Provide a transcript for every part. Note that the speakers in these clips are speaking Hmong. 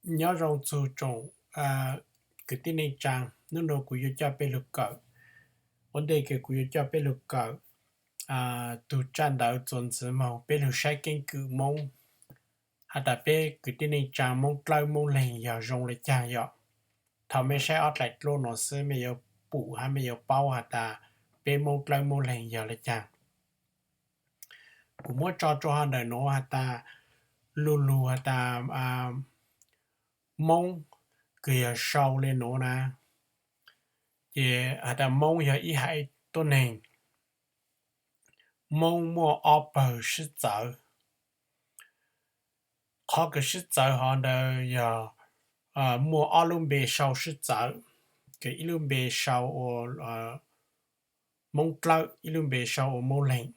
Nyob zoo txug tsoom kwv tij neej tsaa, nub nua kuv yuav coj peb lug kawm, ua ntej kws kuv yuav coj peb lug kawm tug tsaj ntawv txuas ntxiv moog peb lug saib keeb kwm Moob has tas peb kwv tij neej tsaa Moob Dlawb Moob Leeg yog zoo le caag yom. Thaus mej saib ob dlaim dluab nuav xwb mej yuav pum hab mej yuav paub has tas peb Moob Dlawb Moob Leeg yog le caag. Kuv muab tso rua hov ntawm nuav has tas, lu lug has tas Moob kws yog sau le nuav na, ces has tas Moob yog ib haiv tuab neeg. Moob muaj ob pawg sib txawv. Qhov kws sib txawv hov ntawd yog muaj ob lub npe sau sib txawv, kws ib lub npe sau ua Moob Dlawb, ib lub npe sau ua Moob Leeg.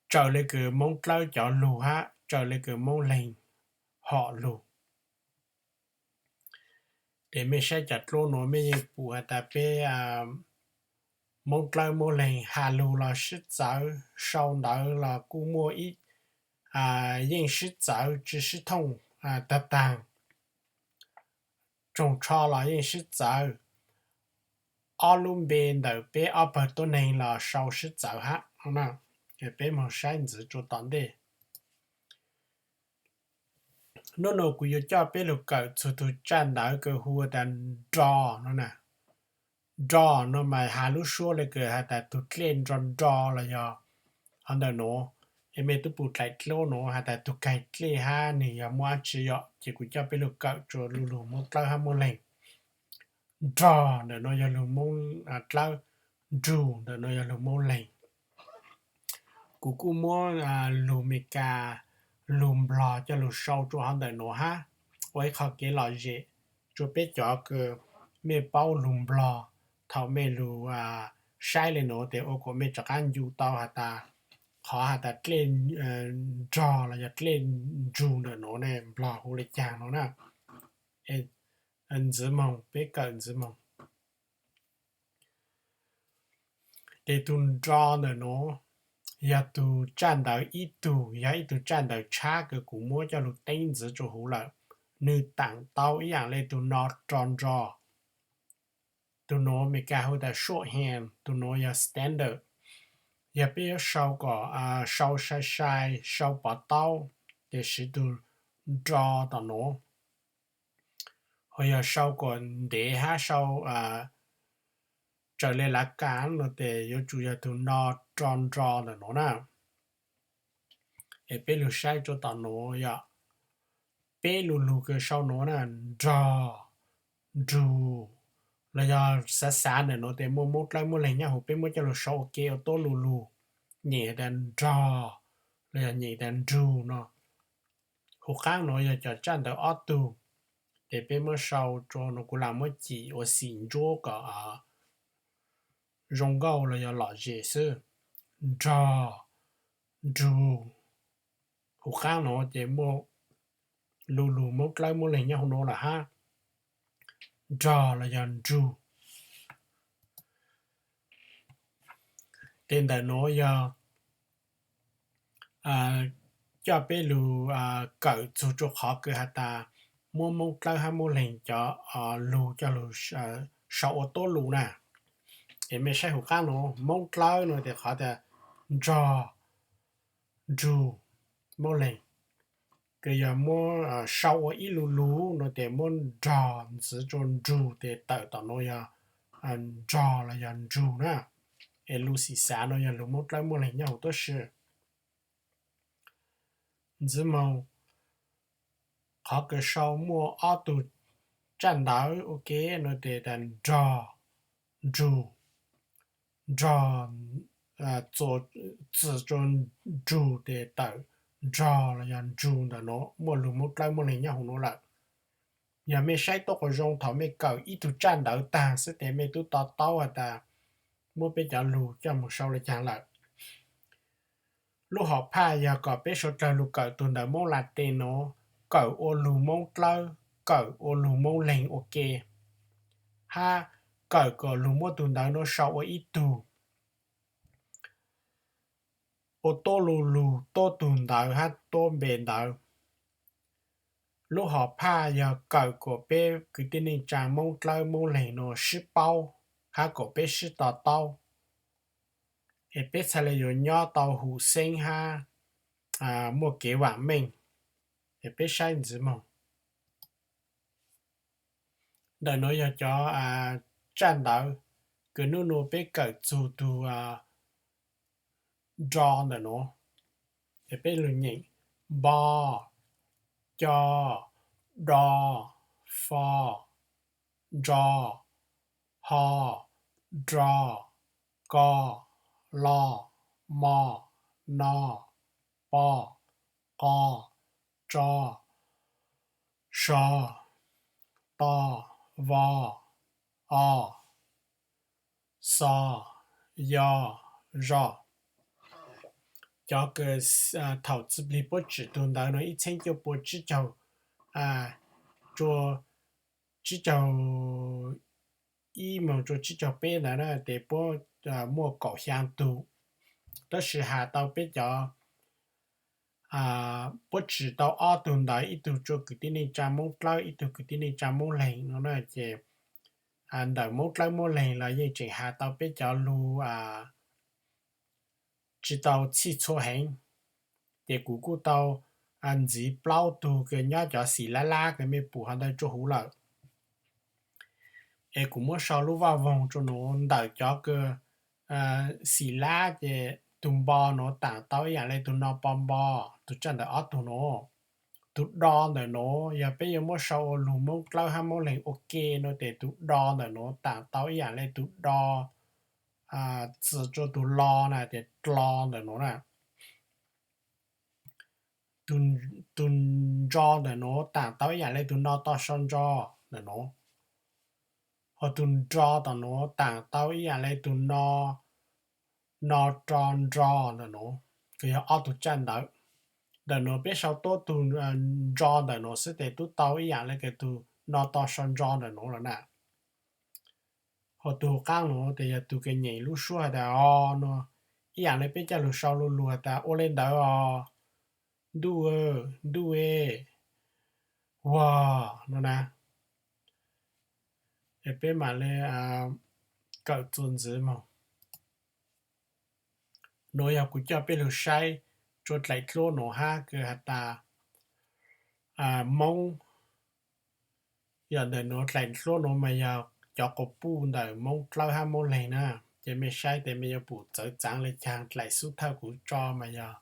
Tsaws le kws Moob Dlawb cov lug hab tsaws le kws Moob Leeg hom lug. Ces mej saib cov dluab nuav mej yeej pum has tas peb Moob Dlawb Moob Leeg has lug los sib txawv, sau ntawv los kuj muaj ib, yeej sib txawv tsi sib thooj tag tag. Tsoog tsho los yeej sib txawv. Ob lub npe ntawm peb ob pawg tuab neeg los sau sib txawv hab. Peb moog saib ntxiv rua tom ntej. Nub nua kuv yuav coj peb lug kawm txug tug tsaj ntawv kws hu tas nro no na. Nro no mas has lub suab le kws has tas tug dlej nro nro los yog hov ntawm nuav. Es mej tub pum dlaim dluab nuav has tas tug kaig dlej hab nwg yog muaj dlaab tsi yom, ces kuv coj peb lug kawm rua lu lug Moob Dlawb hab Moob Leeg. Nro ntawm nuav yog lug Moob Dlawb, nrug ntawm nuav yog lug Moob Leeg. Kuv kuj muab lug Meskas, lug Nplog coj lug sau rua hov ntawm nuav hab, ua ib qho kev lom zem rua peb cov kws mej paub lug Nplog. Thaus mej lug saib le nuav tes ua kom mej rov qab ncu tau has tas, qhov has tas dlej nrog los yog dlej nrug ntawm nuav ne Nplog hu le caag no na. Ntxiv moog, peb kawm ntxiv moog. Ces tug nro ntawm nuav yog tug tsaj ntawv ib tug, yog ib tug tsaj ntawv tshab kws kuv muab coj lug teeb ntxiv rua huv lawm. Nwg taam tau ib yaam le tug no, ro nro. Tug nuav Meskas hu tas shorthand, tug nuav yog standard. Yog peb yuav sau kom sau sai sai, sau pov taub, ces siv tug nro tom nuav. Ho yog sau kom ntev hab sau raws le lav kas no tes yuav tsum yog tug no, ro nro ntawm nuav na. Es peb lug saib rua tom nuav yog peb lu lug kws sau nuav na, nrog, nrug, los yog xav xav ntawm nuav tes muaj Moob Dlawb Moob Leeg nyob huv, peb muab coj lug sau ua ke ua tuab lu lug, nyeem tas nrog los yog nyeem tas nrug no. Huv qaab nuav yog cov tsaj ntawv ob tug, ces peb muab sau rua nuav, kuv lam muab cim ua xim ntsuab kom zoo nkauj los yog lom zem xwb. Nrog, nrug. Huv qaab nuav ces muaj lu lug Moob Dlawb Moob Leeg nyob huv nuav lawm hab. Nrog los yog nrug. Ces ntawm nuav yog coj peb lug kawm txug rua qhov kws has tas muab Moob Dlawb hab Moob Leeg cov lug coj lug sau ua tuab lu na. Es mej saib huv qaab nuav, Moob Dlawb no tes qhov tas nrog, nrug, Moob Leeg, kws yog muab sau ua ib lu lug no tes muab nrog ntxiv rua nrug tes tawm tom nuav yog nrog los yog nrug na. Es lug xim xav no yog lug Moob Dlawb Moob Leeg nyob huv tuab si. Ntxiv moog, qhov kws sau muaj ob tug tsaj ntawv ua ke no tes tas nrog, nrug, nrog, txim rua nrug tes tawm nrog los yog nrug ntawm nuav, muaj lug Moob Dlawb Moob Leeg nyob huv nuav lawm. Yog mej saib tuab quas zoo thaum mej kawm ib tug tsaj ntawv taag xwb tes mej tub to taub has tas muab peb cov lug coj moog sau le caag lawm. Lub hom phaj yog kom peb suav dlawg lug kawm tug ntawv Moob Latees nuav, kawm ua lug Moob Dlawb, kawm ua lug Moob Leeg ua ke, hab kawm kom lug muab tug ntawv nuav sau ua ib tug, ua tuab lu lug, tuab tug ntawv hab tuab npe ntawv. Lub hom phaj yog kawm kom peb kwv tij neej tsa Moob Dlawb Moob Leeg no sib paub hab kom peb sib to taub, es peb txhaj le yuav nyob tau hum xeeb hab muaj kev vaam meej. Es peb saib ntxiv moog. Ntawm nuav yog cov tsaj ntawv kws nub nua peb kawm txug tug nro ntawm nuav. Es peb lug nyeem: npo, co, do, fo, ntso, ho, dro, ko, lo, mo, no, po, qo, tso, so, to, vo, o, xo, yo, zo. Cov kws thaum txwv plig puab tsim tug ntawv nuav ib txheeb cuaj pua tsib caug, tsib caug ib moog rua tsib caug peb ntawd na, tes puab muaj kaum xyaa tug, tab sis has tau peb cov, puab tsim tau ob tug ntawv, ib tug rua kwv tij neej tsa Moob Dlawb, ib tug kwv tij neej tsa Moob Leeg no na, ces ntawm Moob Dlawb Moob Leeg los yeej tseem has tau peb cov lug tsi tau txhij txhua heev. Ces kuv kuj tau ntxiv plaub tug kws nyob cov xim lab lab kws mej pum hov ntawd rua huv lawm. Es kuv muab sau lub vaj voog rua nuav. Ntawm cov kws xim lab ces tug npo nuav taam tau ib yaam le tug no, po npo, tug tsaj ntawm ob tug nuav. Tug do ntawm nuav yog peb yuav muab sau ua lug Moob Dlawb hab Moob Leeg ua ke no tes tug do ntawm nuav taam tau ib yaam le tug do, txwv rua tug lo na tes dlo ntawm nuav na. Tug ntso ntawm nuav taam tau ib yaam le tug no, to, so, ntso ntawm nuav. Ho tug nro tom nuav taam tau ib yaam le tug no, no, ro, nro ntawm nuav. Kws yog ob tug tsaj ntawv. Ntawm nuav peb sau tuab tug ntso ntawm nuav xwb tes tub tau ib yaam le kws tug no, to, so, ntso ntawm nuav lawm na. Ho tug qaab nuav tes yog tug kws nyeem lub suab has tas o no, ib yaam le peb coj lug sau lu lug has tas ua le ntawd os, ntuj, ntuj e, ua no na. Es peb mam le kawm txuas ntxiv moog. Nuav yog kuv coj peb lug saib rua dlaim dluab nuav hab kws has tas Moob. Yog ntawm nuav dlaim dluab nuav mas yog cov quas puj ntawm Moob Dlawb hab Moob Leeg na. Ces mej saib tes mej yuav pum txawv txaav le caag. Dlaim xub thawj kuv tso mas yog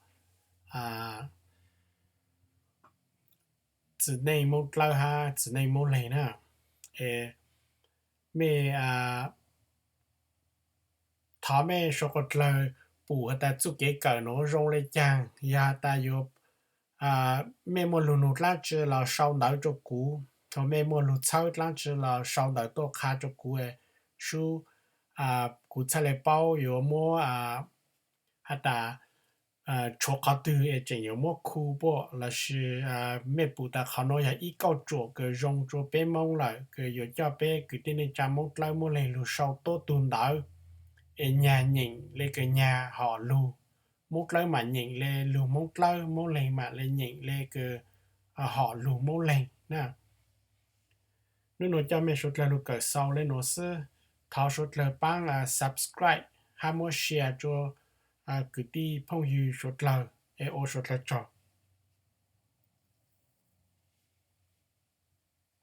txiv neej Moob Dlawb hab txiv neej Moob Leeg na. Es mej thov mej suav quas dlawg pum has tas txuj kev kawm nuav zoo le caag. Yog has tas yuav mej muaj lug nug dlaab tsi los sau ntawv rua kuv, thaum mej muaj lug txhawb dlaab tsi los sau ntawv tuaj qha rua kuv, sub kuv txhaj le paub yuav muab has tas tshuav qhov twg es tseem yuav muab khu puab lossis mej pum tas qhov nuav yog ib kauj tsuam kws zoo rua peb Moob lawm kws yuav coj peb kwv tij neej tsa Moob Dlawb Moob Leeg lug sau tuab tug ntawv es nyag nyeem le kws nyag hom lug Moob Dlawb mam nyeem le lug Moob Dlawb, Moob Leeg mam le nyeem le kws hom lug Moob Leeg na. Nub nuav coj mej suav dlawg lug kawm xaus le nuav xwb. Thov suav dlawg paab subscribe hab muab share rua kwv tij phooj ywg suav dlawg es ua suav dlawg tsaug.